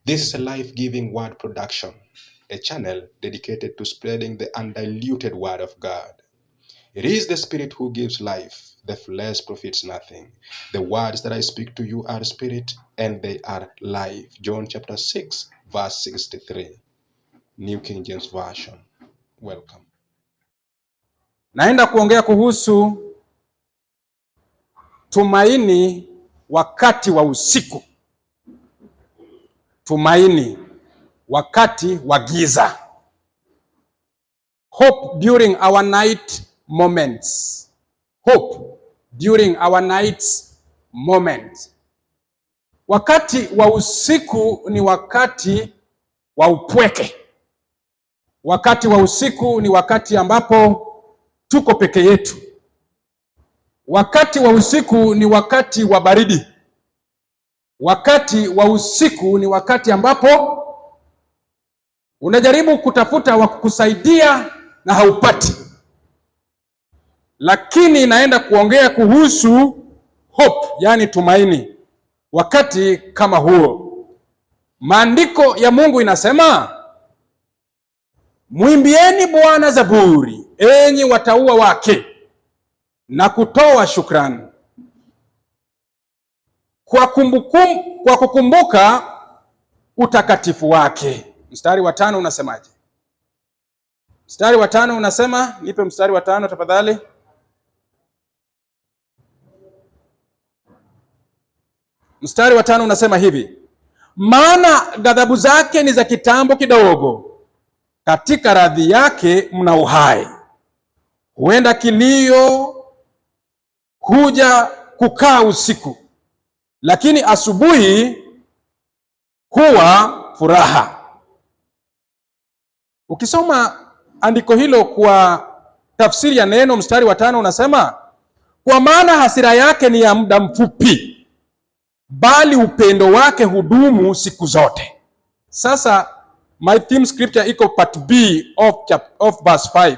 This is a life-giving word production, a channel dedicated to spreading the undiluted word of God. It is the Spirit who gives life, the flesh profits nothing. The words that I speak to you are spirit and they are life. John chapter 6, verse 63, New King James Version. Welcome. Naenda kuongea kuhusu tumaini wakati wa usiku. Tumaini wakati wa giza. Hope during our night moments. Hope during our night moments. Wakati wa usiku ni wakati wa upweke. Wakati wa usiku ni wakati ambapo tuko peke yetu. Wakati wa usiku ni wakati wa baridi. Wakati wa usiku ni wakati ambapo unajaribu kutafuta wa kukusaidia na haupati. Lakini naenda kuongea kuhusu hope, yani tumaini. Wakati kama huo, maandiko ya Mungu inasema, mwimbieni Bwana zaburi, enyi watauwa wake, na kutoa shukrani kwa kukumbuka utakatifu wake. Mstari wa 5 unasemaje? Mstari wa 5 unasema, nipe mstari wa 5 tafadhali. Mstari wa 5 unasema hivi: maana ghadhabu zake ni za kitambo kidogo, katika radhi yake mna uhai. Huenda kilio huja kukaa usiku, lakini asubuhi huwa furaha. Ukisoma andiko hilo kwa tafsiri ya neno, mstari wa 5 unasema, kwa maana hasira yake ni ya muda mfupi, bali upendo wake hudumu siku zote. Sasa my theme scripture iko part B of verse 5.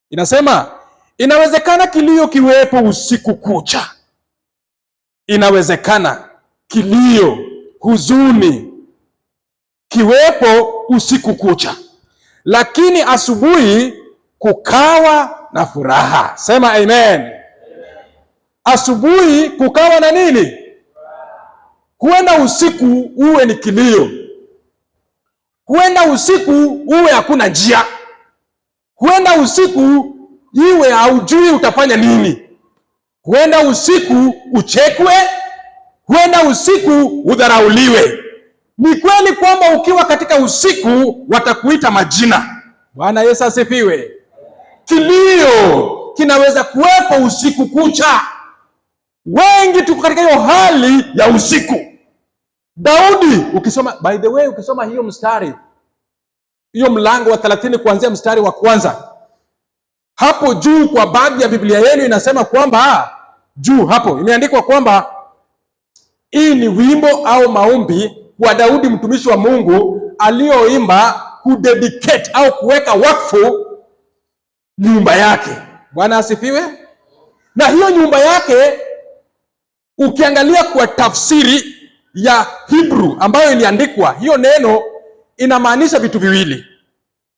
Inasema, inawezekana kilio kiwepo usiku kucha. Inawezekana kilio, huzuni kiwepo usiku kucha, lakini asubuhi kukawa na furaha. Sema amen. Asubuhi kukawa na nini? Huenda usiku uwe ni kilio, huenda usiku uwe hakuna njia, huenda usiku iwe haujui utafanya nini, huenda usiku uchekwe, huenda usiku udharauliwe. Ni kweli kwamba ukiwa katika usiku watakuita majina. Bwana Yesu asifiwe. Kilio kinaweza kuwepo usiku kucha. Wengi tuko katika hiyo hali ya usiku. Daudi, ukisoma, by the way, ukisoma hiyo mstari, hiyo mlango wa 30 kuanzia mstari wa kwanza, hapo juu kwa baadhi ya Biblia yenu inasema kwamba juu hapo imeandikwa kwamba hii ni wimbo au maombi wa Daudi mtumishi wa Mungu alioimba kudedicate au kuweka wakfu nyumba yake. Bwana asifiwe. Na hiyo nyumba yake ukiangalia kwa tafsiri ya Hebrew ambayo iliandikwa, hiyo neno inamaanisha vitu viwili.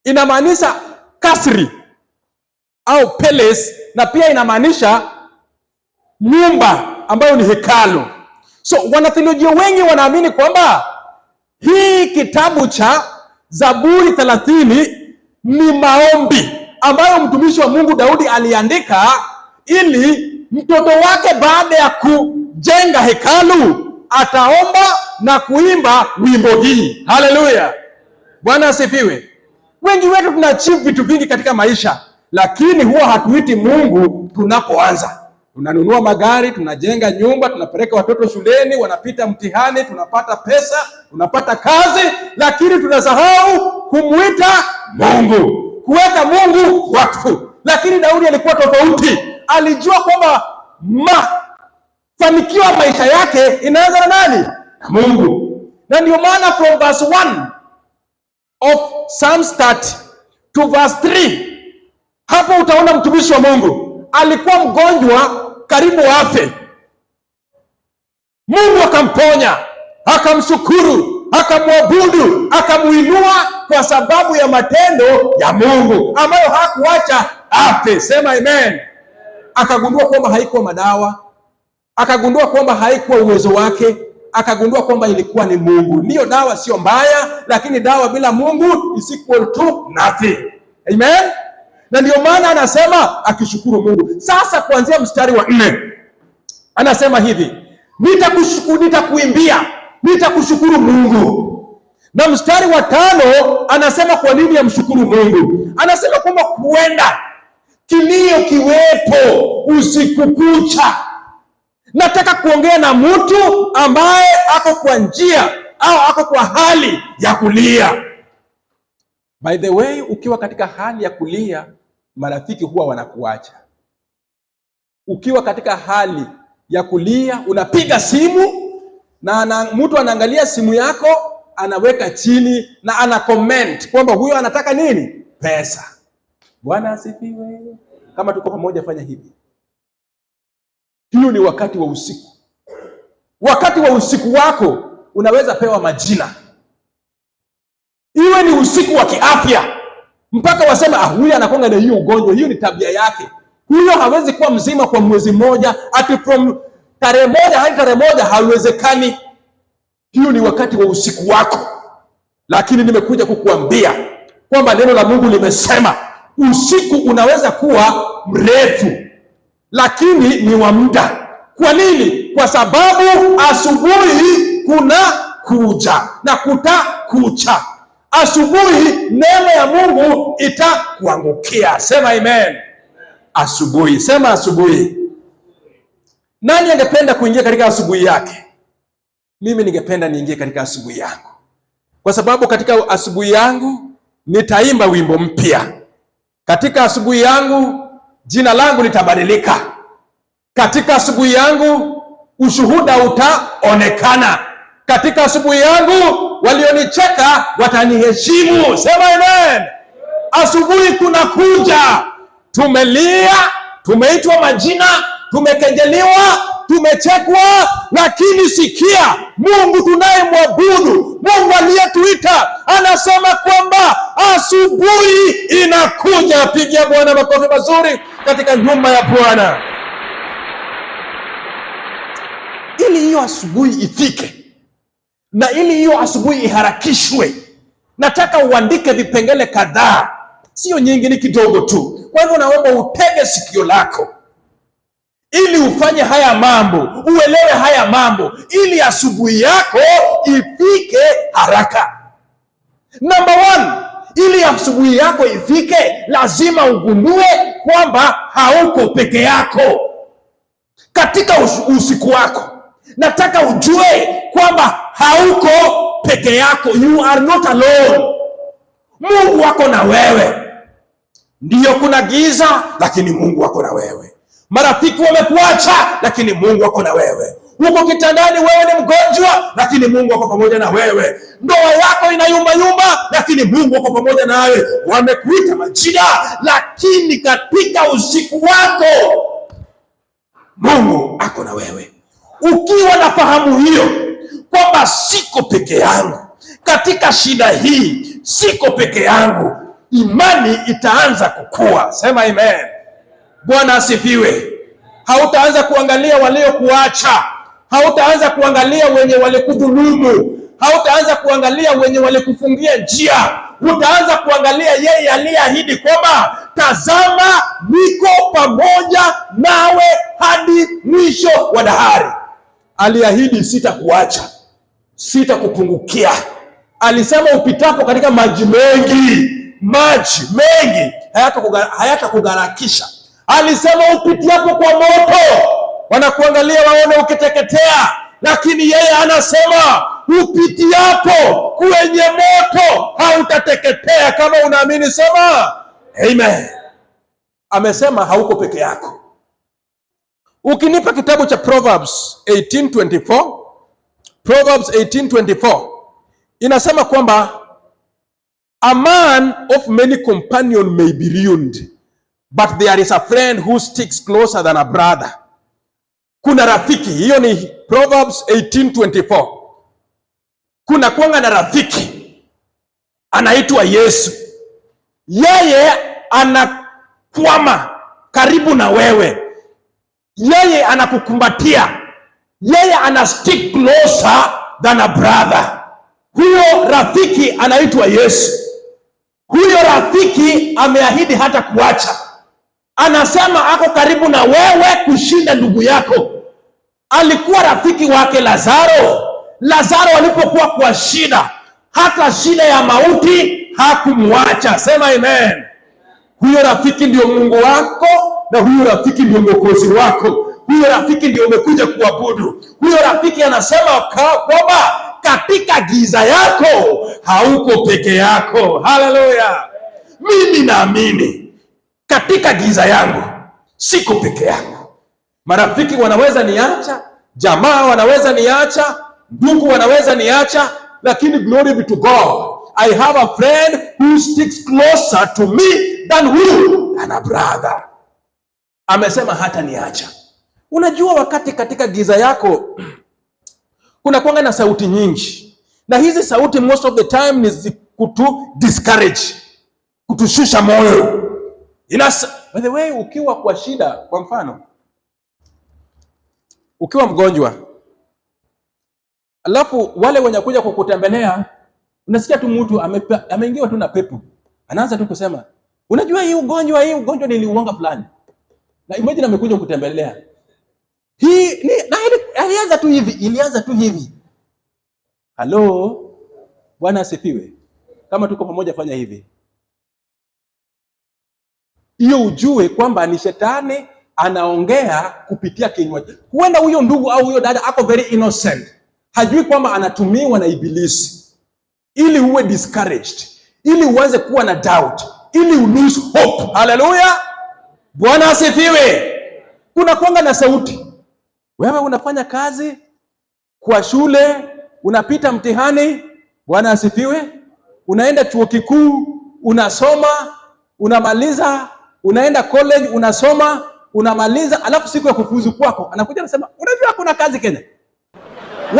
Inamaanisha kasri au palace, na pia inamaanisha nyumba ambayo ni hekalu. So wanatheolojia wengi wanaamini kwamba hii kitabu cha Zaburi 30 ni maombi ambayo mtumishi wa Mungu Daudi aliandika ili mtoto wake baada ya kujenga hekalu ataomba na kuimba wimbo hii. Haleluya, Bwana asifiwe. Wengi wetu tuna achieve vitu vingi katika maisha, lakini huwa hatuiti Mungu tunapoanza. Tunanunua magari, tunajenga nyumba, tunapeleka watoto shuleni, wanapita mtihani, tunapata pesa, tunapata kazi, lakini tunasahau kumuita Mungu, kuweka Mungu wakfu. Lakini Daudi alikuwa tofauti. Alijua kwamba mafanikio ya maisha yake inaanza na nani? Na Mungu. Na ndio maana from verse 1 of Psalms 30 to verse 3, hapo utaona mtumishi wa Mungu alikuwa mgonjwa karibu afe, Mungu akamponya. Akamshukuru, akamwabudu, akamuinua kwa sababu ya matendo ya Mungu ambayo hakuacha afe. Sema amen. Akagundua kwamba haikuwa madawa, akagundua kwamba haikuwa uwezo wake, akagundua kwamba ilikuwa ni Mungu. Ndiyo, dawa sio mbaya, lakini dawa bila Mungu is equal to nothing. Amen. Na ndio maana anasema akishukuru Mungu. Sasa kuanzia mstari wa 4 anasema hivi, nitakushukuru, nitakuimbia, nitakushukuru Mungu. Na mstari wa 5 anasema kwa nini amshukuru Mungu? Anasema kwamba huenda kilio kiwepo usiku kucha. Nataka kuongea na mtu ambaye ako kwa njia au ako kwa hali ya kulia. By the way, ukiwa katika hali ya kulia, marafiki huwa wanakuacha. Ukiwa katika hali ya kulia, unapiga simu na mtu anaangalia simu yako, anaweka chini na ana comment kwamba huyo anataka nini? Pesa. Bwana asifiwe. Kama tuko pamoja, fanya hivi. Hiyo ni wakati wa usiku. Wakati wa usiku wako unaweza pewa majina, iwe ni usiku wa kiafya, mpaka wasema, ah, huyu anakuanga na hiyo ugonjwa, hiyo ni tabia yake, huyo hawezi kuwa mzima kwa mwezi mmoja, ati from tarehe 1 hadi tarehe 1 haiwezekani. Hiyo ni wakati wa usiku wako, lakini nimekuja kukuambia kwamba neno la Mungu limesema usiku unaweza kuwa mrefu, lakini ni wa muda. Kwa nini? Kwa sababu asubuhi kuna kuja na kutakucha. Asubuhi neema ya Mungu itakuangukia. Sema amen. Asubuhi, sema asubuhi. Nani angependa kuingia katika asubuhi yake? Mimi ningependa niingie katika asubuhi yangu, kwa sababu katika asubuhi yangu nitaimba wimbo mpya. Katika asubuhi yangu jina langu litabadilika. Katika asubuhi yangu ushuhuda utaonekana. Katika asubuhi yangu walionicheka wataniheshimu. Sema amen. Asubuhi kuna kuja. Tumelia, tumeitwa majina, tumekejeliwa, tumechekwa, lakini sikia, Mungu tunayemwabudu, Mungu aliyetuita anasema kwamba asubuhi inakuja. Pigia Bwana makofi mazuri katika nyumba ya Bwana. Ili hiyo asubuhi ifike na ili hiyo asubuhi iharakishwe, nataka uandike vipengele kadhaa, sio nyingi, ni kidogo tu. Kwa hivyo naomba utege sikio lako ili ufanye haya mambo, uelewe haya mambo, ili asubuhi yako ifike haraka. Number 1, ili asubuhi yako ifike, lazima ugundue kwamba hauko peke yako katika usiku wako. Nataka ujue kwamba hauko peke yako. You are not alone. Mungu wako na wewe. Ndiyo kuna giza, lakini Mungu wako na wewe. Marafiki wamekuacha, lakini Mungu wako na wewe. Uko kitandani, wewe ni mgonjwa, lakini Mungu wako pamoja na wewe. Ndoa yako inayumba yumba, lakini Mungu wako pamoja nawe. Wamekuita majina, lakini katika usiku wako Mungu ako na wewe. Ukiwa na fahamu hiyo kwamba siko peke yangu katika shida hii, siko peke yangu, imani itaanza kukua. Sema amen. Bwana asifiwe. Hautaanza kuangalia waliokuacha, hautaanza kuangalia wenye walikudhulumu, hautaanza kuangalia wenye walikufungia njia. Utaanza kuangalia yeye aliyeahidi kwamba tazama, niko pamoja nawe hadi mwisho wa dahari. Aliahidi, sitakuacha, sitakupungukia. Alisema upitapo katika maji mengi, maji mengi hayatakugharakisha. Alisema upitiapo kwa moto, wanakuangalia waone ukiteketea, lakini yeye anasema upitiapo kwenye moto hautateketea. Kama unaamini sema amen. Amesema hauko peke yako. Ukinipa kitabu cha Proverbs 18:24, Proverbs 18:24 inasema kwamba a man of many companions may be ruined, but there is a friend who sticks closer than a brother. Kuna rafiki, hiyo ni Proverbs 18:24. Kuna kuanga na rafiki anaitwa Yesu. Yeye anakwama karibu na wewe, yeye anakukumbatia, yeye ana stick closer than a brother. Huyo rafiki anaitwa Yesu. Huyo rafiki ameahidi hata kuacha, anasema ako karibu na wewe kushinda ndugu yako. Alikuwa rafiki wake Lazaro. Lazaro alipokuwa kwa shida, hata shida ya mauti hakumwacha. Sema amen. Huyo rafiki ndio Mungu wako, na huyo rafiki ndio mwokozi wako. Huyo rafiki ndio umekuja kuabudu. Huyo rafiki anasema kwamba katika giza yako hauko peke yako. Haleluya! Mimi naamini katika giza yangu siko peke yangu. Marafiki wanaweza niacha, jamaa wanaweza niacha, ndugu wanaweza niacha, lakini glory be to God, I have a friend who sticks closer to me than who? Than a brother. Amesema hata niacha. Unajua, wakati katika giza yako kuna kuanga na sauti nyingi, na hizi sauti most of the time ni kutu discourage, kutushusha moyo. By the way, ukiwa kwa shida, kwa mfano ukiwa mgonjwa, alafu wale wenye kuja kukutembelea, unasikia tu mtu ameingiwa tu na pepo, anaanza tu kusema, "Unajua hii ugonjwa niliuonga fulani," na imagine amekuja kutembelea hii ni, na ilianza tu hivi, ilianza tu hivi. Halo, Bwana asifiwe. Kama tuko pamoja, fanya hivi. Hiyo ujue kwamba ni shetani anaongea kupitia kinywa. Huenda huyo ndugu au huyo dada ako very innocent, hajui kwamba anatumiwa na ibilisi ili uwe discouraged, ili uanze kuwa na doubt, ili u lose hope. Haleluya, Bwana asifiwe. Kuna kwanga na sauti. Wewe unafanya kazi kwa shule, unapita mtihani, Bwana asifiwe. Unaenda chuo kikuu, unasoma, unamaliza, unaenda college, unasoma, unamaliza, alafu siku ya kufuzu kwako anakuja anasema, "Unajua hakuna kazi Kenya.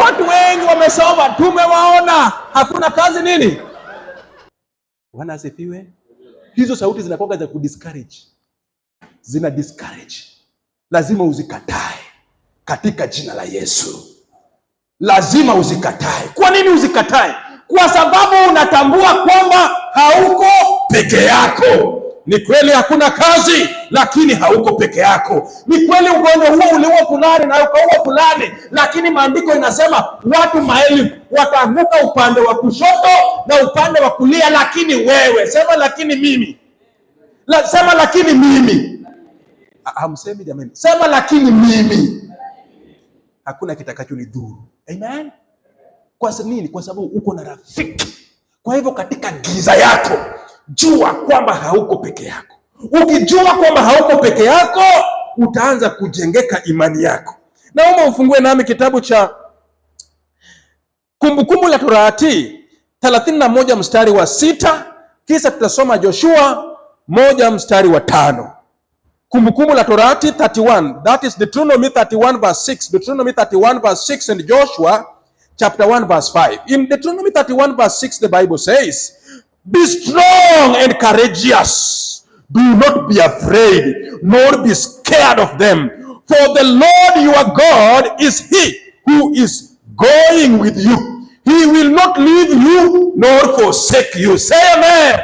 Watu wengi wamesoma, tumewaona, hakuna kazi nini." Bwana asifiwe. Hizo sauti zinakuwa za kudiscourage, zina discourage, lazima uzikatae katika jina la Yesu. Lazima uzikatae. Kwa nini uzikatae? Kwa sababu unatambua kwamba hauko peke yako. Ni kweli hakuna kazi, lakini hauko peke yako. Ni kweli ugonjwa huo uliua fulani na ukaua fulani, lakini maandiko inasema watu maelfu wataanguka upande wa kushoto na upande wa kulia, lakini wewe sema, lakini mimi sema, lakini mimi. Hamsemi jamani, sema lakini mimi, hakuna kitakachonidhuru. Amen. Kwa nini? Kwa sababu uko na rafiki. Kwa hivyo katika giza yako jua kwamba hauko peke yako. Ukijua kwamba hauko peke yako, utaanza kujengeka imani yako. Naomba ufungue nami kitabu cha Kumbukumbu la Torati 31 mstari wa 6, kisha tutasoma Joshua 1 mstari wa 5. Kumbukumbu la Torati 31, that is Deuteronomy 31 verse 6, Deuteronomy 31 verse 6 and Joshua chapter 1 verse 5. In Deuteronomy 31 verse 6, the Bible says, "Be strong and courageous. Do not be afraid, nor be scared of them. For the Lord your God is he who is going with you. He will not leave you nor forsake you." Say amen.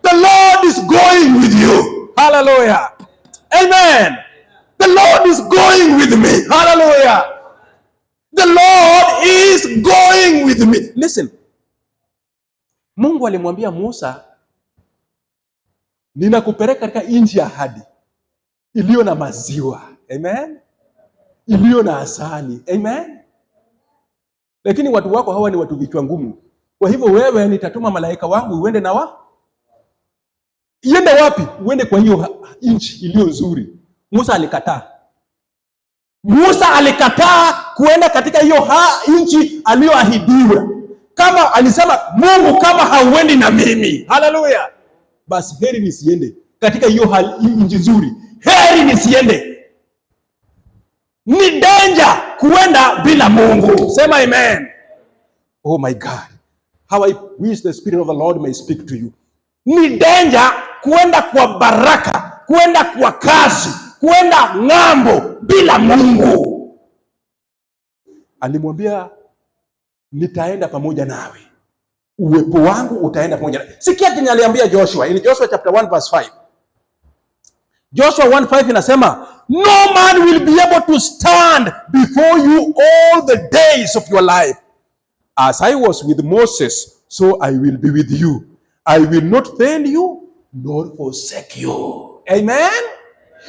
The Lord is going with you. Hallelujah. Amen. The Lord is going with me. Hallelujah. The Lord is going with me. Listen. Mungu alimwambia Musa, "Ninakupeleka katika nchi ya ahadi iliyo na maziwa." Amen. Iliyo na asali. Amen. "Lakini watu wako hawa ni watu vichwa ngumu. Kwa hivyo wewe nitatuma malaika wangu uende na wa iende wapi? Uende kwa hiyo nchi iliyo nzuri." Musa alikataa. Musa alikataa kuenda katika hiyo nchi aliyoahidiwa. Kama alisema, "Mungu, kama hauendi na mimi, haleluya, basi heri nisiende katika hiyo nchi nzuri, heri nisiende." Ni danger kuenda bila Mungu. Sema amen. Oh my God. How I wish the Spirit of the Lord may speak to you. Ni danger kuenda kwa baraka, kuenda kwa kazi, kuenda ng'ambo bila Mungu. Alimwambia, nitaenda pamoja nawe, uwepo wangu utaenda pamoja nawe. Sikia kenye aliambia Joshua in Joshua chapter 1 verse 5. Joshua 1:5 inasema, "No man will be able to stand before you all the days of your life. As I was with Moses, so I will be with you. I will not fail you nor forsake you." Amen.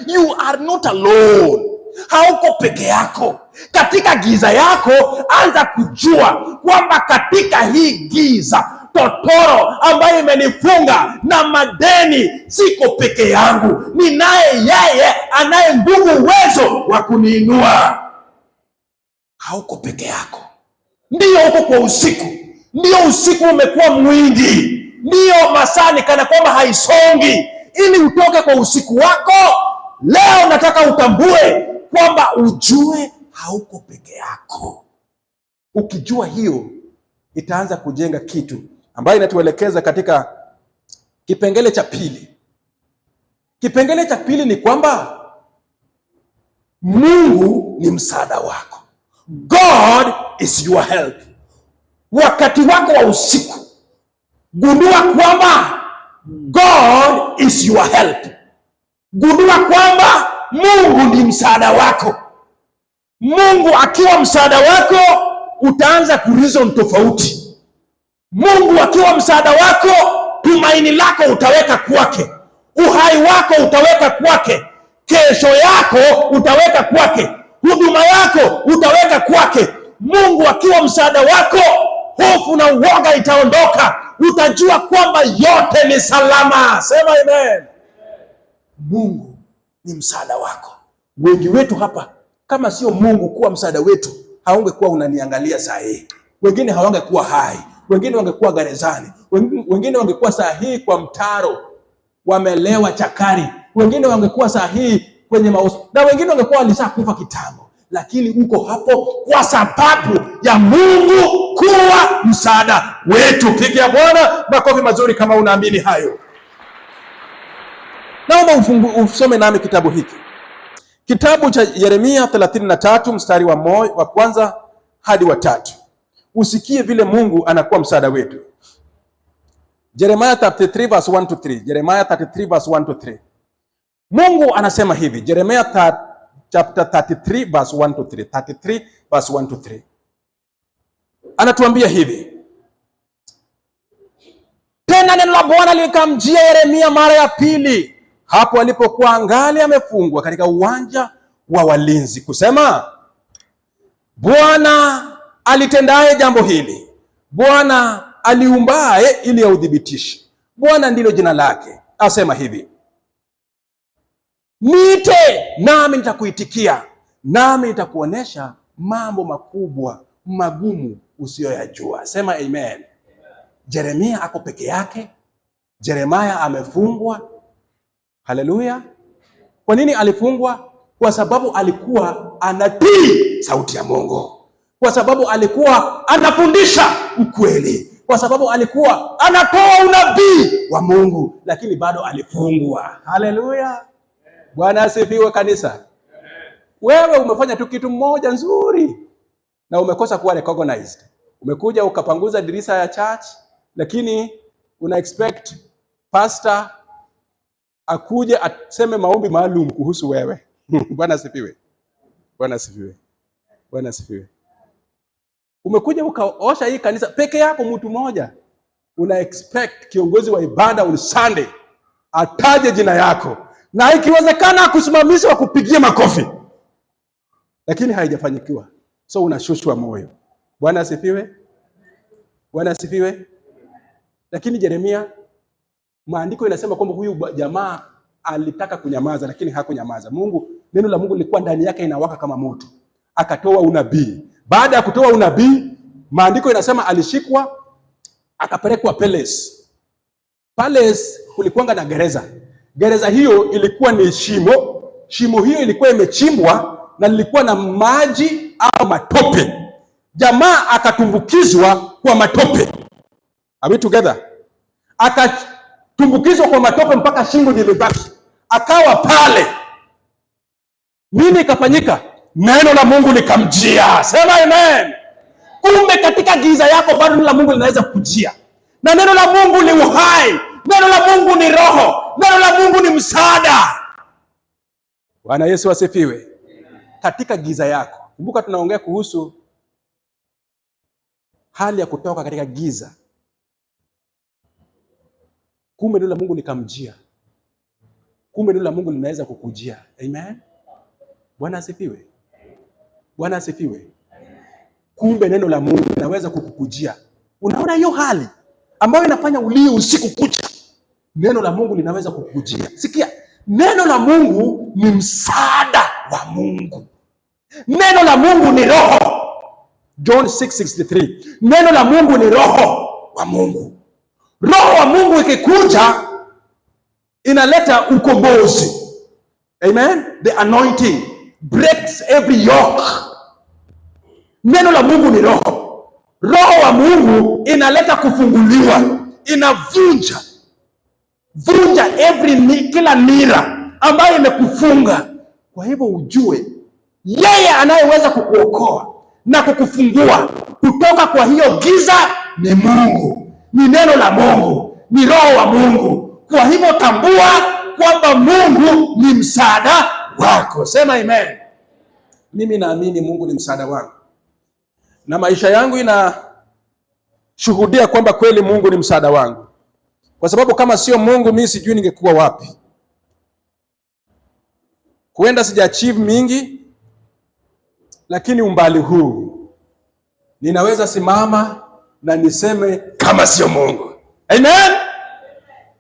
You are not alone. Hauko peke yako. Katika giza yako, anza kujua kwamba katika hii giza totoro ambayo imenifunga na madeni, siko peke yangu, ninaye yeye anaye nguvu, uwezo wa kuniinua. Hauko peke yako. Ndiyo uko kwa usiku, ndiyo usiku umekuwa mwingi, ndiyo masaa ni kana kwamba haisongi. Ili utoke kwa usiku wako leo, nataka utambue kwamba ujue hauko peke yako. Ukijua hiyo, itaanza kujenga kitu ambayo inatuelekeza katika kipengele cha pili. Kipengele cha pili ni kwamba Mungu ni msaada wako. God is your help. Wakati wako wa usiku, gundua kwamba God is your help. Gundua kwamba Mungu ni msaada wako. Mungu akiwa msaada wako, utaanza kureason tofauti. Mungu akiwa msaada wako, tumaini lako utaweka kwake, uhai wako utaweka kwake, kesho yako utaweka kwake, huduma yako utaweka kwake. Mungu akiwa msaada wako, hofu na uoga itaondoka, utajua kwamba yote ni salama. Sema amen. Mungu ni msaada wako. Wengi wetu hapa, kama sio Mungu kuwa msaada wetu, haungekuwa unaniangalia saa hii. Wengine hawangekuwa hai, wengine wangekuwa gerezani, wengine wangekuwa saa hii kwa mtaro, wamelewa chakari, wengine wangekuwa saa hii kwenye mauso, na wengine wangekuwa walishakufa kitambo, lakini uko hapo kwa sababu ya Mungu kuwa msaada wetu. Pigia Bwana makofi mazuri kama unaamini hayo. Naomba usome nami kitabu hiki, kitabu cha Yeremia 33 mstari wa kwanza hadi wa tatu. Usikie vile Mungu anakuwa msaada wetu. Jeremiah 33 verse 1 to 3. Jeremiah 33 verse 1 to 3. Mungu anasema hivi, Jeremiah chapter 33 verse 1 to 3. 33 verse 1 to 3. Anatuambia hivi: "Tena neno la Bwana likamjia Yeremia mara ya pili hapo alipokuwa angali amefungwa katika uwanja wa walinzi, kusema, Bwana alitendaye jambo hili, Bwana aliumbaye ili authibitishe, Bwana ndilo jina lake, asema hivi: Niite nami nitakuitikia, nami nitakuonesha mambo makubwa magumu usiyoyajua." Sema amen. Jeremia ako peke yake. Jeremia amefungwa. Haleluya! Kwa nini alifungwa? Kwa sababu alikuwa anatii sauti ya Mungu, kwa sababu alikuwa anafundisha ukweli, kwa sababu alikuwa anatoa unabii wa Mungu, lakini bado alifungwa. Haleluya! Bwana asifiwe kanisa. Wewe umefanya tu kitu mmoja nzuri na umekosa kuwa recognized. Umekuja ukapanguza dirisha ya church, lakini una expect pastor akuje aseme maombi maalum kuhusu wewe. Bwana asifiwe. Bwana asifiwe. Bwana asifiwe. Umekuja ukaosha hii kanisa peke yako, mtu mmoja, una expect kiongozi wa ibada on Sunday ataje jina yako na ikiwezekana akusimamisha wakupigie makofi, lakini haijafanyikiwa, so unashushwa moyo. Bwana asifiwe. Bwana asifiwe. Lakini Yeremia, maandiko inasema kwamba huyu jamaa alitaka kunyamaza, lakini hakunyamaza. Mungu, neno la Mungu lilikuwa ndani yake inawaka kama moto, akatoa unabii. Baada ya kutoa unabii, maandiko inasema alishikwa akapelekwa palace. Palace kulikuwanga na gereza. Gereza hiyo ilikuwa ni shimo. Shimo hiyo ilikuwa imechimbwa na lilikuwa na maji au matope. Jamaa akatumbukizwa kwa matope. Are we together? Akatumbukizwa kwa matope mpaka shingo lilibaki, akawa pale. Nini ikafanyika? Neno la Mungu likamjia. Sema amen. Kumbe katika giza yako bado neno la Mungu linaweza kukujia, na neno la Mungu ni uhai, neno la Mungu ni roho, neno la Mungu ni msaada. Bwana Yesu asifiwe. Katika giza yako, kumbuka tunaongea kuhusu hali ya kutoka katika giza. Kumbe neno la Mungu likamjia, kumbe neno la Mungu linaweza kukujia. Amen. Bwana asifiwe. Bwana asifiwe. Kumbe neno la Mungu linaweza kukukujia. Unaona hiyo hali ambayo inafanya ulie usiku kucha, neno la Mungu linaweza kukujia. Sikia, neno la Mungu ni msaada wa Mungu. Neno la Mungu ni roho. John 6:63. Neno la Mungu ni roho wa Mungu. Roho wa Mungu ikikuja inaleta ukombozi. Amen. The anointing breaks every yoke. Neno la Mungu ni roho. Roho wa Mungu inaleta kufunguliwa, inavunja vunja every kila nira ambayo imekufunga. Kwa hivyo ujue yeye anayeweza kukuokoa na kukufungua kutoka kwa hiyo giza ni Mungu, ni neno la Mungu, ni roho wa Mungu. Kwa hivyo tambua kwamba Mungu ni msaada wako. Sema amen. Mimi naamini Mungu ni msaada wangu, na maisha yangu inashuhudia kwamba kweli Mungu ni msaada wangu, kwa sababu kama sio Mungu mimi sijui ningekuwa wapi. Huenda sija achieve mingi, lakini umbali huu ninaweza simama na niseme kama sio Mungu. Amen,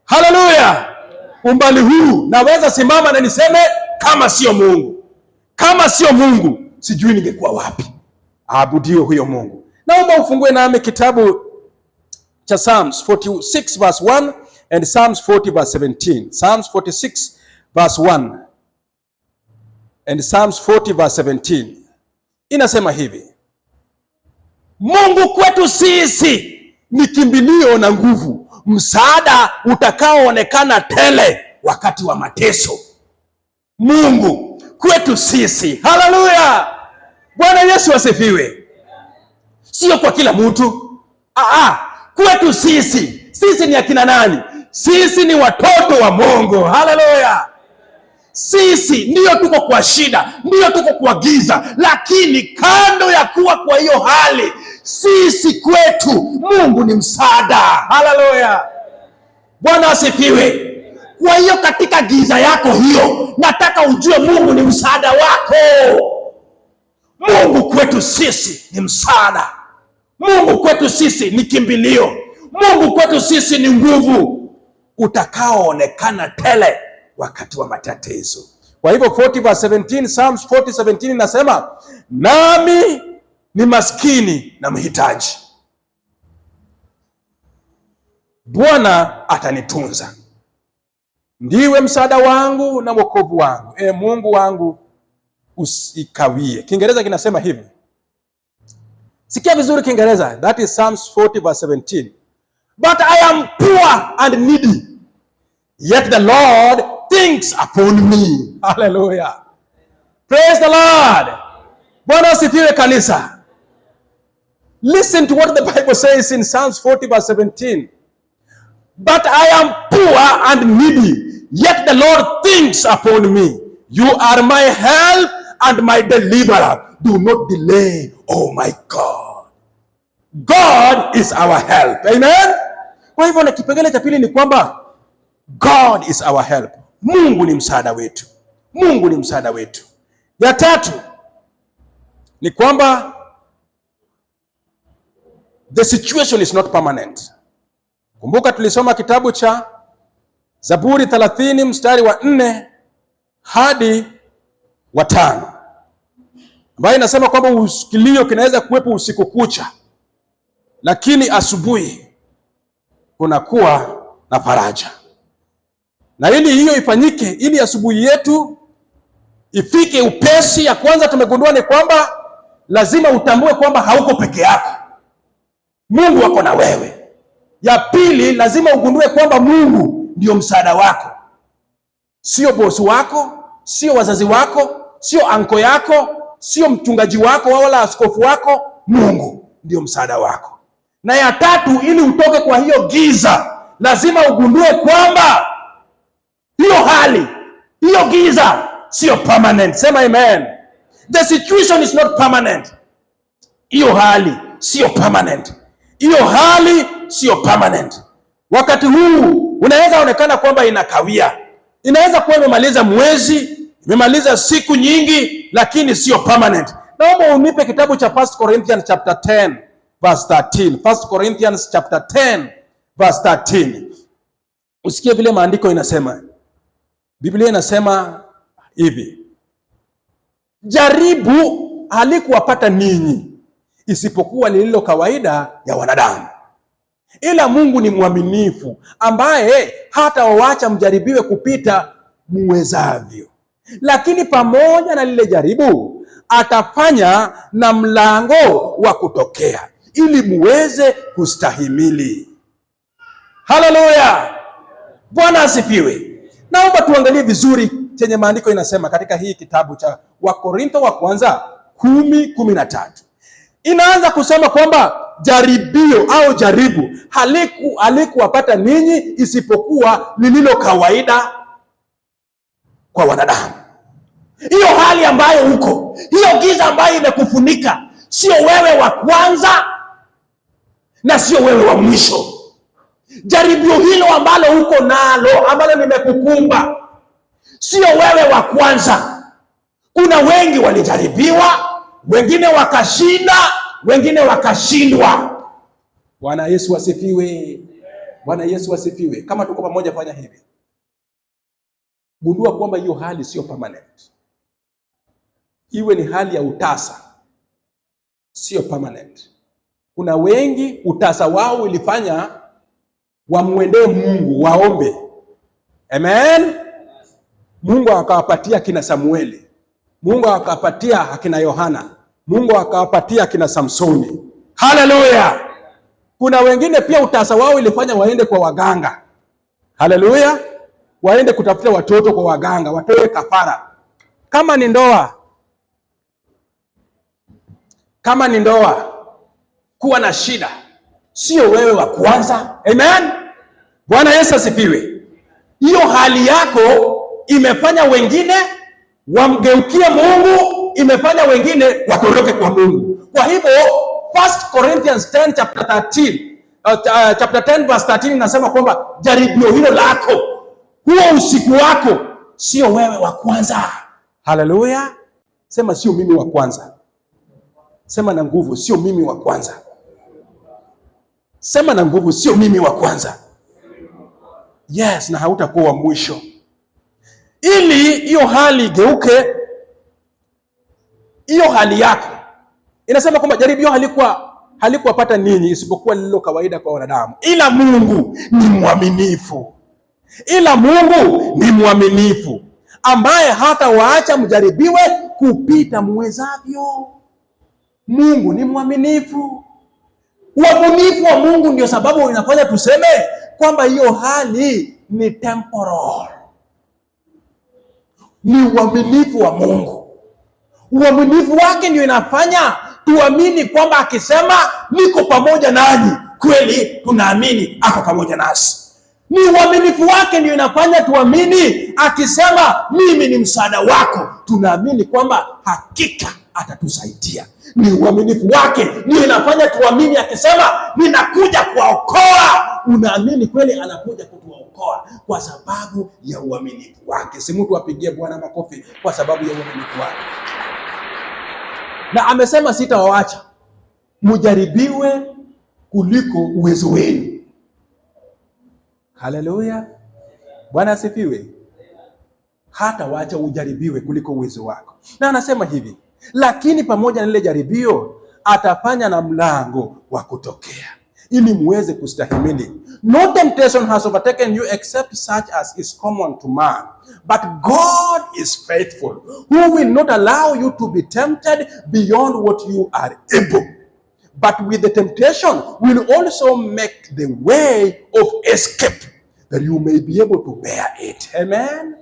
haleluya! Umbali huu naweza simama na niseme kama sio Mungu, kama sio Mungu sijui ningekuwa wapi. Aabudiwe huyo Mungu. Naomba ufungue nami kitabu cha Psalms 46 verse 1 and Psalms 40 verse 17. Psalms 46 verse 1 and Psalms 40 verse 17. Inasema hivi: Mungu kwetu sisi ni kimbilio na nguvu, msaada utakaoonekana tele wakati wa mateso. Mungu kwetu sisi. Haleluya! Bwana Yesu asifiwe. Sio kwa kila mtu. Aa, kwetu sisi. Sisi ni akina nani? Sisi ni watoto wa Mungu. Haleluya! Sisi ndiyo tuko kwa shida, ndiyo tuko kwa giza, lakini kando ya kuwa kwa hiyo hali, sisi kwetu Mungu ni msaada. Haleluya! Bwana asifiwe. Kwa hiyo katika giza yako hiyo, nataka ujue Mungu ni msaada wako. Mungu kwetu sisi ni msaada. Mungu kwetu sisi ni kimbilio. Mungu kwetu sisi ni nguvu utakaoonekana tele wakati wa matatizo. Kwa hivyo 40 verse 17, Psalms 40:17 inasema, nami ni maskini na mhitaji, Bwana atanitunza. Ndiwe msaada wangu na wokovu wangu, e Mungu wangu usikawie. Kiingereza kinasema hivi, sikia vizuri Kiingereza, that is Psalms 40 verse 17. But I am poor and needy, yet the Lord thinks upon me. Hallelujah. Praise the Lord. Bwana asifiwe kanisa. Listen to what the Bible says in Psalms 40 verse 17. But I am poor and needy, yet the Lord thinks upon me. You are my help and my deliverer. Do not delay, oh my God. God is our help. Amen. Kwa hivyo na kipengele cha pili ni kwamba God is our help. Mungu ni msaada wetu. Mungu ni msaada wetu. Ya tatu ni kwamba the situation is not permanent. Kumbuka tulisoma kitabu cha Zaburi 30 mstari wa 4 hadi wa 5, ambayo inasema kwamba kilio kinaweza kuwepo usiku kucha, lakini asubuhi kunakuwa na faraja. Na ili hiyo ifanyike, ili asubuhi yetu ifike upesi, ya kwanza tumegundua ni kwamba lazima utambue kwamba hauko peke yako, Mungu ako na wewe. Ya pili, lazima ugundue kwamba Mungu ndio msaada wako, sio bosi wako, sio wazazi wako, sio uncle yako, sio mchungaji wako wala askofu wako. Mungu ndio msaada wako. Na ya tatu, ili utoke kwa hiyo giza, lazima ugundue kwamba hiyo hali, hiyo giza sio permanent. Sema amen. The situation is not permanent. Hiyo hali sio permanent. Hiyo hali sio permanent. Wakati huu unaweza onekana kwamba inakawia, inaweza kuwa imemaliza mwezi, imemaliza siku nyingi, lakini sio permanent. Naomba unipe kitabu cha 1 Corinthians chapter 10 verse 13. 1 Corinthians chapter 10 verse 13. Usikie vile maandiko inasema. Biblia inasema hivi: jaribu halikuwapata ninyi isipokuwa lililo kawaida ya wanadamu, ila Mungu ni mwaminifu, ambaye hata wawaacha mjaribiwe kupita muwezavyo, lakini pamoja na lile jaribu atafanya na mlango wa kutokea, ili muweze kustahimili. Haleluya! Bwana asifiwe. Naomba tuangalie vizuri chenye maandiko inasema katika hii kitabu cha Wakorintho wa kwanza 10:13. Inaanza kusema kwamba jaribio au jaribu halikuwapata ninyi isipokuwa lililo kawaida kwa wanadamu. Hiyo hali ambayo uko, hiyo giza ambayo imekufunika, sio wewe wa kwanza na sio wewe wa mwisho. Jaribio hilo ambalo uko nalo, ambalo limekukumba, sio wewe wa kwanza. Kuna wengi walijaribiwa, wengine wakashinda, wengine wakashindwa. Bwana Yesu asifiwe. Bwana Yesu asifiwe. Kama tuko pamoja, fanya hivi. Gundua kwamba hiyo hali sio permanent. Iwe ni hali ya utasa, sio permanent. Kuna wengi utasa wao ilifanya wamwendee Mungu waombe. Amen. Mungu akawapatia kina Samueli, Mungu akawapatia akina Yohana, Mungu akawapatia akina Samsoni. Haleluya! Kuna wengine pia utasa wao ilifanya waende kwa waganga. Haleluya! Waende kutafuta watoto kwa waganga, watoe kafara. Kama ni ndoa, kama ni ndoa kuwa na shida, sio wewe wa kwanza. Amen. Bwana Yesu asifiwe. Hiyo hali yako imefanya wengine wamgeukie Mungu, imefanya wengine watoroke kwa Mungu. Kwa hivyo 1 Corinthians 10 chapter 13, chapter 10 verse 13 inasema kwamba jaribio hilo lako, huo usiku wako, sio wewe wa kwanza. Haleluya! Sema sio mimi wa kwanza. Sema na nguvu, sio mimi wa kwanza. Sema na nguvu, sio mimi wa kwanza. Yes, na hautakuwa wa mwisho. Ili hiyo hali igeuke, hiyo hali yako inasema kwamba jaribio halikuwapata ninyi isipokuwa lililo kawaida kwa wanadamu, ila Mungu ni mwaminifu, ila Mungu ni mwaminifu ambaye hata waacha mjaribiwe kupita muwezavyo. Mungu ni mwaminifu. Uaminifu wa Mungu ndio sababu inafanya tuseme kwamba hiyo hali ni temporal. Ni uaminifu wa Mungu. Uaminifu wake ndio inafanya tuamini kwamba akisema niko pamoja nanyi, kweli tunaamini ako pamoja nasi. Ni uaminifu wake ndio inafanya tuamini akisema mimi ni msaada wako, tunaamini kwamba hakika atatusaidia. Ni uaminifu wake ndio inafanya tuamini akisema ninakuja kuwaokoa, unaamini kweli anakuja kutuokoa kwa sababu ya uaminifu wake. Si mtu apigie Bwana makofi kwa sababu ya uaminifu wake. Na amesema sitawaacha mujaribiwe kuliko uwezo wenu. Haleluya, Bwana asifiwe. Hata wacha ujaribiwe kuliko uwezo wako. Na anasema hivi, lakini pamoja na lile jaribio atafanya na mlango wa kutokea ili muweze kustahimili. No temptation has overtaken you except such as is common to man. But God is faithful, who will not allow you to be tempted beyond what you are able, but with the temptation will also make the way of escape that you may be able to bear it. Amen.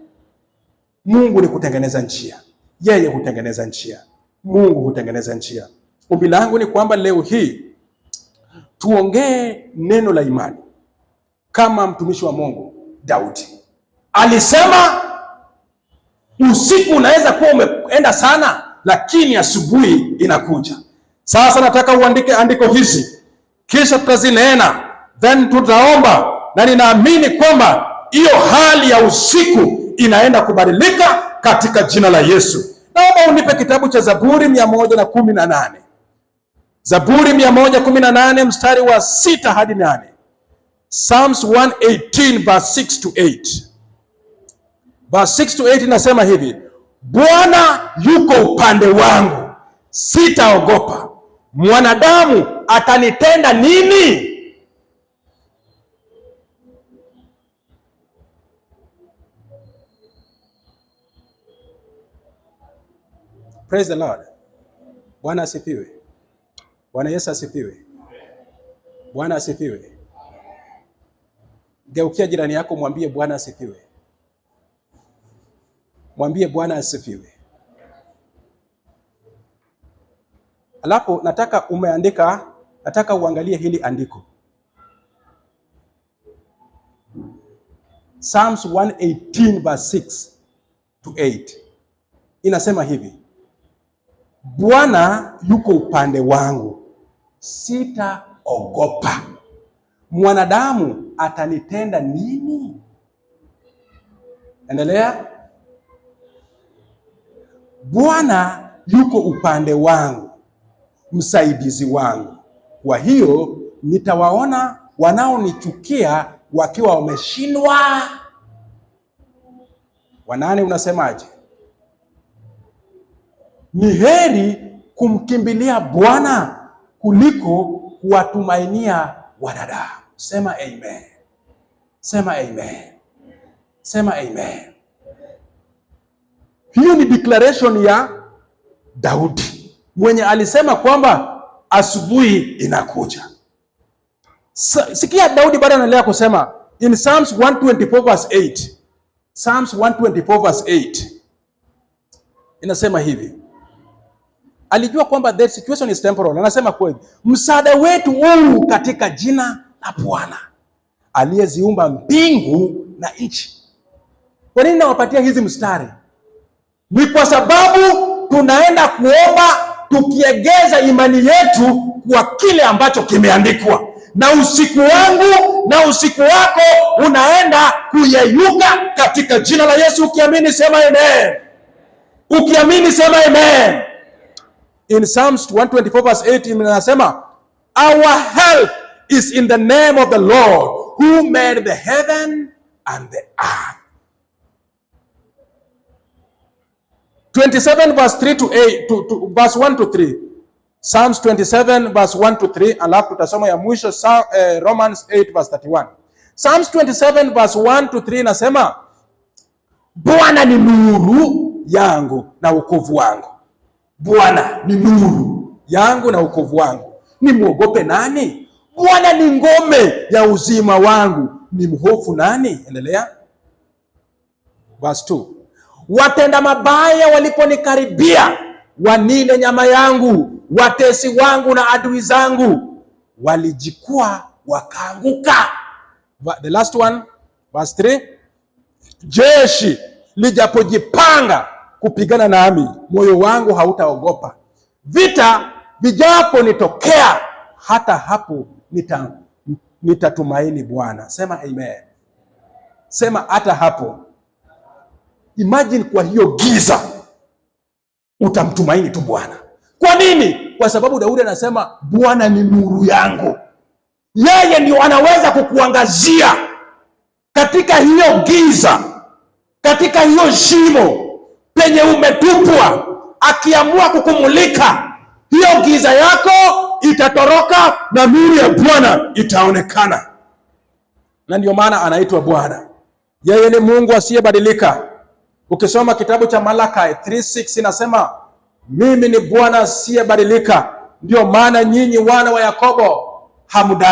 Mungu ni kutengeneza njia, yeye hutengeneza njia, Mungu hutengeneza njia. Ombi langu ni kwamba leo hii tuongee neno la imani kama mtumishi wa Mungu Daudi alisema, usiku unaweza kuwa umeenda sana, lakini asubuhi inakuja. Sasa nataka uandike andiko hizi, kisha tutazinena, then tutaomba, na ninaamini kwamba hiyo hali ya usiku inaenda kubadilika katika jina la Yesu. Naomba unipe kitabu cha Zaburi 118. Zaburi 118 mstari wa 6 hadi 8. Psalms 118 verse 6 to 8. Verse 6 to 8 inasema hivi: Bwana yuko upande wangu, sitaogopa. Mwanadamu atanitenda nini? Praise the Lord. Bwana asifiwe. Bwana Yesu asifiwe. Bwana asifiwe. Geukia jirani yako mwambie Bwana asifiwe. Mwambie Bwana asifiwe. Alafu nataka umeandika, nataka uangalie hili andiko. Psalms 118 verse 6 to 8 inasema hivi: Bwana yuko upande wangu, sitaogopa. Mwanadamu atanitenda nini? Endelea. Bwana yuko upande wangu, msaidizi wangu. Kwa hiyo nitawaona wanaonichukia wakiwa wameshindwa. Wanane, unasemaje? Ni heri kumkimbilia Bwana kuliko kuwatumainia wanadamu. Sema amen. Sema amen. Sema amen. Hiyo ni declaration ya Daudi mwenye alisema kwamba asubuhi inakuja. Sikia Daudi bado anaendelea kusema in Psalms 124 verse 8. Psalms 124 verse 8 inasema hivi, alijua kwamba the situation is temporal. Anasema kweli, msaada wetu huu katika jina la Bwana aliyeziumba mbingu na nchi. Kwa nini nawapatia hizi mstari? Ni kwa sababu tunaenda kuomba tukiegeza imani yetu kwa kile ambacho kimeandikwa, na usiku wangu na usiku wako unaenda kuyeyuka katika jina la Yesu. Ukiamini sema amen. Ukiamini sema amen. In Psalms 124 verse 8 inasema, our help is in the name of the Lord who made the heaven and the earth. 27 verse 3 to 8 to verse 1 to 3. Psalms 27 verse 1 to 3, alafu tutasoma ya mwisho Romans 8 verse 31. Psalms 27 verse 1 to 3 inasema, Bwana ni nuru yangu na wokovu wangu. Bwana ni nuru yangu na wokovu wangu, nimwogope nani? Bwana ni ngome ya uzima wangu, nimhofu nani? Endelea. Verse 2. Watenda mabaya waliponikaribia, wanile nyama yangu, watesi wangu na adui zangu walijikwaa wakaanguka. The last one, verse 3. Jeshi lijapojipanga kupigana nami, moyo wangu hautaogopa. Vita vijaponitokea, hata hapo nitatumaini Bwana. Sema amen. Sema hata hapo. Imagine kwa hiyo giza utamtumaini tu Bwana. Kwa nini? Kwa sababu Daudi anasema Bwana ni nuru yangu. Yeye ndio anaweza kukuangazia katika hiyo giza, katika hiyo shimo penye umetupwa. Akiamua kukumulika, hiyo giza yako itatoroka na nuru ya Bwana itaonekana. Na ndio maana anaitwa Bwana. Yeye ni Mungu asiyebadilika. Ukisoma kitabu cha Malaki 3:6 inasema, mimi ni Bwana asiyebadilika, ndio maana nyinyi wana wa Yakobo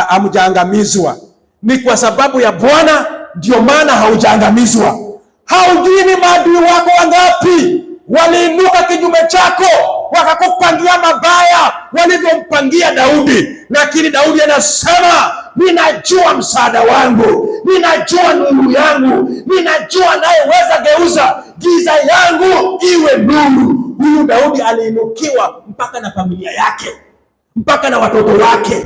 hamjaangamizwa. Ni kwa sababu ya Bwana ndio maana haujaangamizwa. Haujui ni maadui wako wangapi waliinuka kinyume chako wakakupangia mabaya walivyompangia Daudi, lakini Daudi anasema ninajua msaada wangu, ninajua nuru yangu, ninajua anayeweza geuza giza yangu iwe nuru. Huyu Daudi aliinukiwa mpaka na familia yake, mpaka na watoto wake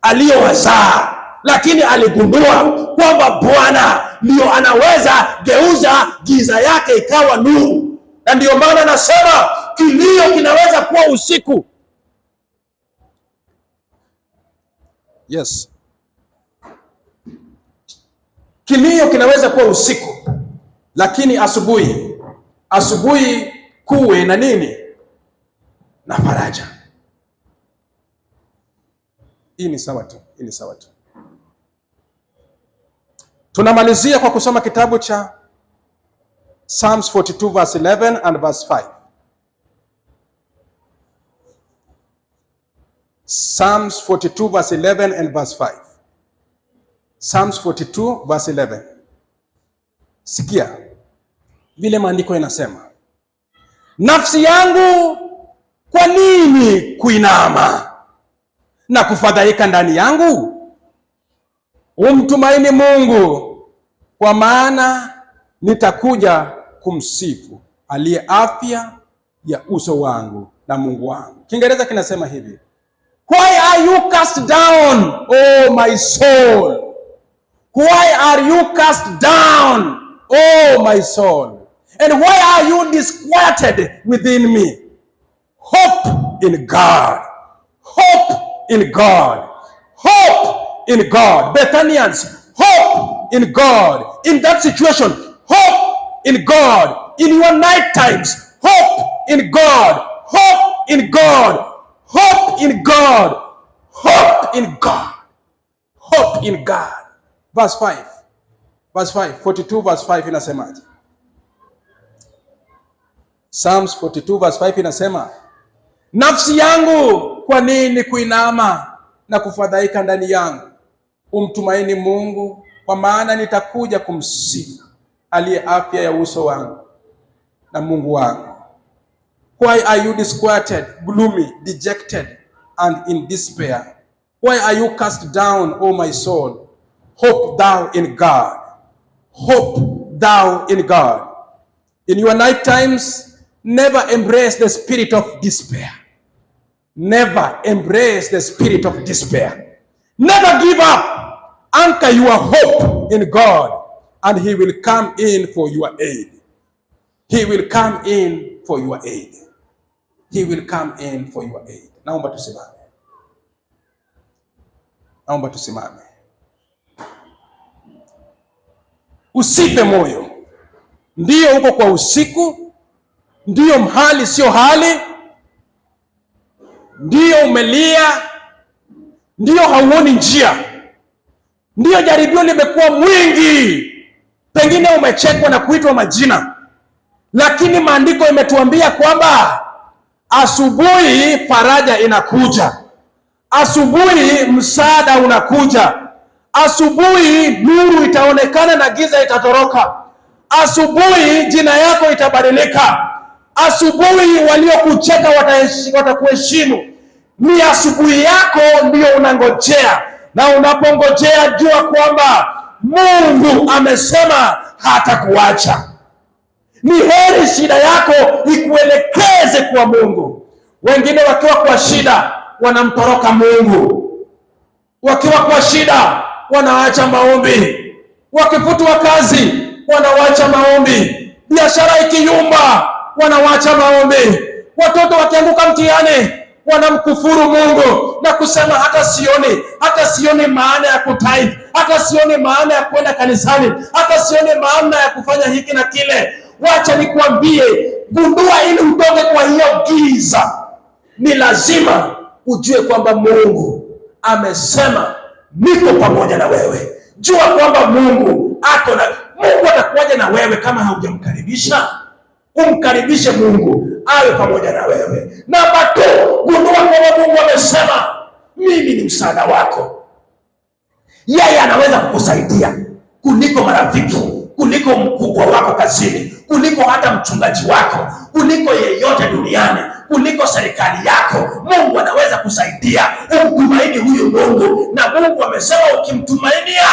aliyowazaa, lakini aligundua kwamba Bwana ndio anaweza geuza giza yake ikawa nuru. Na ndio maana nasema kilio kinaweza kuwa usiku. Yes, kilio kinaweza kuwa usiku, lakini asubuhi, asubuhi kuwe na nini? Na faraja. Hii ni sawa tu, hii ni sawa tu. Tunamalizia kwa kusoma kitabu cha Psalms 42 verse 11 and verse 5. Psalms 42 verse 11 and verse 5. Psalms 42 verse 11. Sikia vile maandiko yanasema, nafsi yangu kwa nini kuinama na kufadhaika ndani yangu? Umtumaini Mungu, kwa maana nitakuja kumsifu aliye afya ya uso wangu na Mungu wangu. Kiingereza kinasema hivi, why are you cast down, oh my soul? Why are you cast down, oh my soul? And why are you disquieted within me? Hope in God. Hope in God. Hope in God. Bethanians, hope in God. In that situation, hope in God. In your night times, hope in God. Hope in God. Hope in God. Hope in God. Hope in God. Verse 5. Verse 5. 42 verse 5 inasemaje? Psalms 42 verse 5 inasema, nafsi yangu kwa nini kuinama na kufadhaika ndani yangu? Umtumaini Mungu, kwa maana nitakuja kumsifu aliye afya ya uso wangu na Mungu wangu. Why are you disquieted, gloomy, dejected, and in despair? Why are you cast down, O my soul? Hope thou in God. Hope thou in God. In your night times, never embrace the spirit of despair. Never embrace the spirit of despair. Never give up. Anchor your hope in God, and He will come in for your aid. He will come in for your aid. He will come in for your aid. Naomba tusimame. Naomba tusimame. Usife moyo. Ndiyo uko kwa usiku, ndiyo mhali sio hali, ndiyo umelia, ndiyo hauoni njia, ndiyo jaribio limekuwa mwingi, pengine umechekwa na kuitwa majina, lakini maandiko imetuambia kwamba asubuhi faraja inakuja, asubuhi msaada unakuja, asubuhi nuru itaonekana na giza itatoroka, asubuhi jina yako itabadilika, asubuhi waliokucheka watakuheshimu. Ni asubuhi yako ndiyo unangojea, na unapongojea jua kwamba Mungu amesema hatakuacha. Ni heri shida yako ikuelekeze kwa Mungu. Wengine wakiwa kwa shida wanamtoroka Mungu, wakiwa kwa shida wanaacha maombi, wakifutwa kazi wanawacha maombi, biashara ikiyumba wanawacha maombi, watoto wakianguka mtihani wanamkufuru Mungu na kusema hata sioni maana ya kutithe, hata sioni maana ya kwenda kanisani, hata sioni maana ya kufanya hiki na kile. Wacha nikuambie, gundua ili utoke kwa hiyo giza, ni lazima Ujue kwamba Mungu amesema niko pamoja na wewe. Jua kwamba Mungu ako na Mungu atakuwaje na wewe kama haujamkaribisha? Umkaribishe Mungu awe pamoja na wewe. Namba 2, gundua kwamba Mungu amesema mimi ni msaada wako. Yeye anaweza kukusaidia kuliko marafiki, kuliko mkubwa wako kazini, kuliko hata mchungaji wako, kuliko yeyote duniani, kuliko serikali yako. Mungu anaweza kusaidia. Umtumaini huyu Mungu, na Mungu amesema ukimtumainia,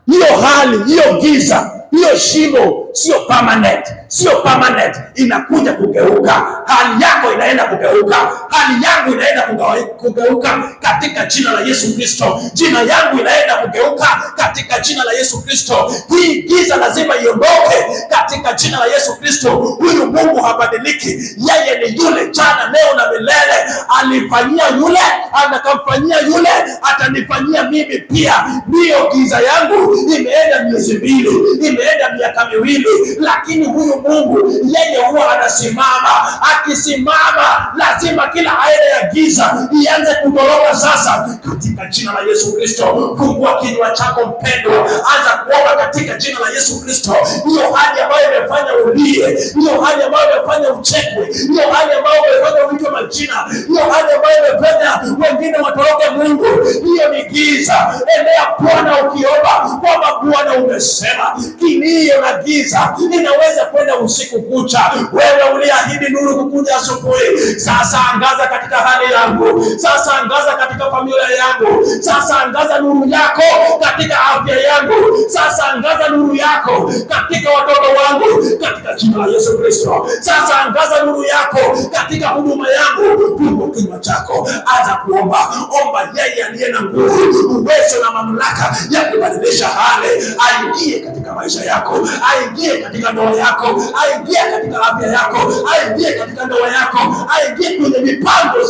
hiyo hali, hiyo giza, hiyo shimo sio permanent, sio permanent, inakuja kugeuka. Hali yako inaenda kugeuka, hali yangu inaenda kugeuka katika jina la Yesu Kristo. Jina yangu inaenda kugeuka katika jina la Yesu Kristo. Hii giza lazima iondoke katika jina la Yesu Kristo. Huyu Mungu habadiliki, yeye ni yule jana, leo na milele. Alifanyia yule, anakamfanyia yule, atanifanyia mimi pia. Ndiyo, giza yangu imeenda miezi 2, imeenda miaka 2, lakini huyu Mungu yeye huwa anasimama. Akisimama lazima kila aina ya giza ianze kutoroka sasa, katika jina la Yesu Kristo. Fungua kinywa chako mpendwa, anza kuomba katika jina la Yesu Kristo. Hiyo hali ambayo imefanya ulie, hiyo hali ambayo imefanya uchekwe, hiyo hali ambayo imefanya uitwe majina, hiyo hali ambayo imefanya wengine watoroke Mungu, hiyo ni giza. Endea Bwana ukiomba kwamba Bwana umesema kilio na giza inaweza kwenda usiku kucha. Wewe uliahidi nuru kukuja asubuhi. Sasa angaza katika hali yangu, sasa angaza katika familia yangu, sasa angaza nuru yako katika afya yangu, sasa angaza nuru yako katika watoto wangu, katika jina la Yesu Kristo. Sasa angaza nuru yako katika huduma yangu. Fungua kinywa chako, anza kuomba. Omba yeye aliye na nguvu, uwezo na mamlaka ya kubadilisha hali, aingie katika maisha yako, aingie katika ndoa yako, aingie katika afya yako, aingie katika ndoa yako, aingie kwenye mipango.